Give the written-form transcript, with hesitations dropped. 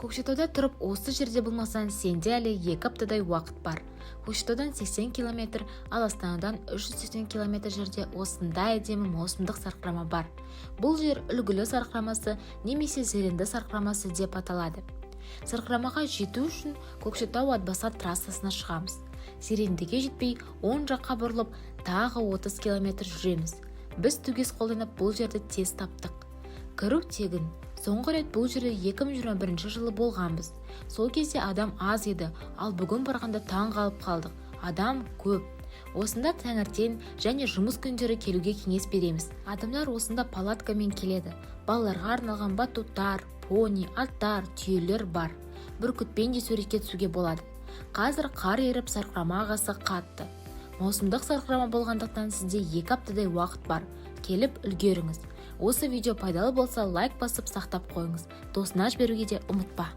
Көкшетауда тұрып, осы жерде болмасаң, сенде әлі 2 аптадай уақыт бар. Көкшетаудан 80 километр, ал Астанадан 380 километр жерде осындай әдемі маусымдық сарқырама бар. Бұл жер Үлгілі сарқырамасы немесе Зеренді сарқырамасы деп аталады. Сарқырамаға жету үшін Көкшетау – Атбасар трассасына шығамыз. Зерендіге жетпей, оң жаққа бұрылып, тағы 30 километр жүреміз. Біз 2ГИС қолданып, бұл жерді тез таптық. Кіру тегін. Соңғы рет бұл жерде 2021 жылы болғанбыз. Сол кезде адам аз еді, ал бүгін барғанда таң қалып қалдық, адам көп. Осында таңертең және жұмыс күндері келуге кеңес береміз. Адамдар осында палаткамен келеді. Балаларға арналған батуттар, пони, аттар, түйелер бар. Бүркітпен де суретке түсуге болады. Қазір қар еріп, сарқырама ағысы қатты. Маусымдық сарқырама болғандықтан, сізде 2 аптадай уақыт бар, келіп үлгеріңіз. Осы видео пайдалы болса, лайк басып, сақтап қойыңыз. Досына жіберуге де ұмытпа.